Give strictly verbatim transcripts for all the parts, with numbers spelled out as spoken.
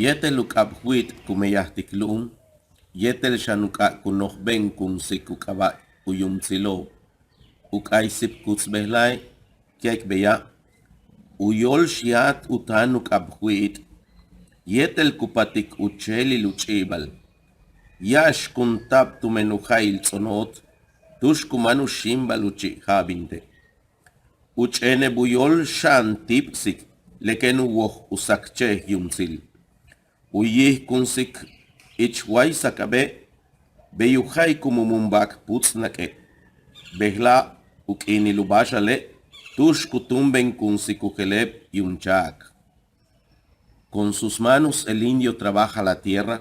Yéetel u k'ab juíit' ku meyajtik lu'um, yéetel xan u k'aak' ku nojbenkunsik u k'aaba' u yuumtzilo'ob, u k'aay sipkuts bejla'e', ki'e'ek beya', u yóol xyaat u táan u k'ab juíit', yéetel ku patik u cheelil u ch'i'ibal. Yáax kun taab tumen u ja'il ts'ono'ot tu'ux ku máan u xíimbal u chi'ja'abinte'. U ch'éene'eb u yóol xa'an tíipsik le kéen u woj u sakche'ej yuumtzil. U yíijkunsik ich way sak'abe' bey u ja'ik u mumunba'ak puts nak'e'. Bejla' u k'iinil u báaxale' tu'ux ku túumbenkunsik u jele'eb yuum cha'ak. Con sus manos el indio trabaja la tierra,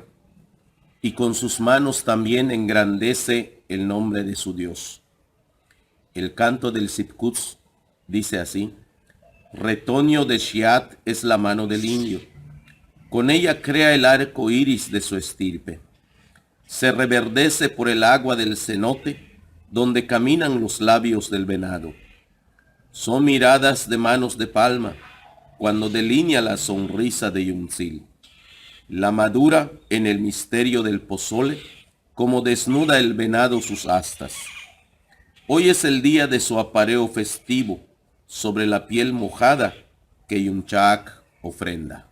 y con sus manos también engrandece el nombre de su Dios. El canto del sipkuts dice así: Retoño de xyaat es la mano del indio. Con ella crea el arco iris de su estirpe. Se reverdece por el agua del cenote, donde caminan los labios del venado. Son miradas de manos de palma, cuando delinea la sonrisa de yuumtzil. La madura en el misterio del pozole, como desnuda el venado sus astas. Hoy es el día de su apareo festivo, sobre la piel mojada que yuum cha'ak ofrenda.